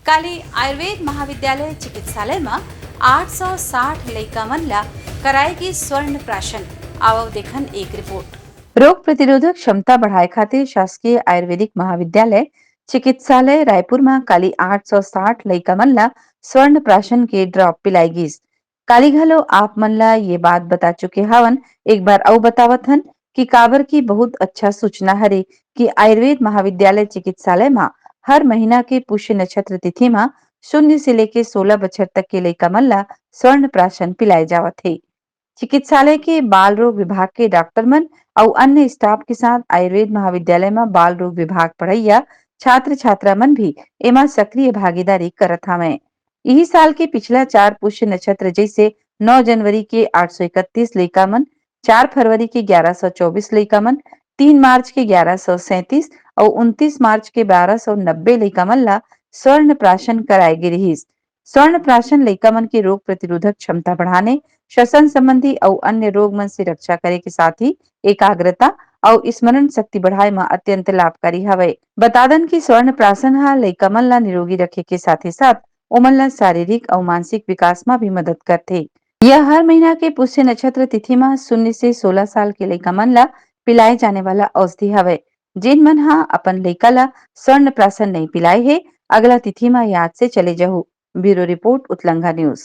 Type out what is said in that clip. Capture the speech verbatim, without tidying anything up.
काली आयुर्वेद महाविद्यालय चिकित्सालय म आठ सौ साठ लइका मन ला कराए गिस स्वर्ण प्राशन। आवव देखन एक रिपोर्ट। रोग प्रतिरोधक क्षमता बढ़ाए खातिर शासकीय आयुर्वेदिक महाविद्यालय चिकित्सालय रायपुर म काली आठ सौ साठ लइका मन ला स्वर्ण प्राशन के ड्रॉप पिलाए गिस। काली घलो आप मन ला ये बात बता चुके हवन, एक बार अउ बतावत हन कि काबर की बहुत अच्छा सूचना हरे कि आयुर्वेद महाविद्यालय चिकित्सालय म हर महीना के पुष्य नक्षत्र तिथि म शून्य से लेके सोलह बछर तक के लइका मन ला स्वर्ण प्राशन पिलाए जावत हे। चिकित्सालय के बाल रोग विभाग के डॉक्टर मन अउ अन्य स्टाफ के साथ आयुर्वेद महाविद्यालय म बाल रोग विभाग पढ़इया छात्र छात्रा मन भी एमा सक्रिय भागीदारी करत हवंय। इही साल के पिछला चार पुष्य नक्षत्र जइसे नौ जनवरी के आठ सौ इकतीस लइका मन, चार फरवरी के ग्यारह सौ चौबीस लइका मन, तीन मार्च के ग्यारह सौ सैंतीस अउ उनतीस मार्च के बारह सौ नब्बे लइका मन ला स्वर्ण प्राशन कराए गे रिहिस। स्वर्ण प्राशन लइका मन के रोग प्रतिरोधक क्षमता बढ़ाने, श्वसन संबंधी अउ अन्य रोग मन से रक्षा करे के साथ ही एकाग्रता अउ स्मरण शक्ति बढ़ाए म अत्यंत लाभकारी हवय। बता दन कि स्वर्ण प्राशन ह लइका मन ला निरोगी रखे के साथ ही साथ ओमन ला शारीरिक अउ मानसिक विकास म भी मदद करथे। यह हर महीना के पुष्य नक्षत्र तिथि म शून्य से सोलह साल के लइका मन ला पिलाए जाने वाला औषधि हवय। जेन मन ह अपन लइका ला स्वर्ण प्राशन नइ पिलाए हे, अगला तिथि म याद से चले जहू। Bureau report, Utlangha news.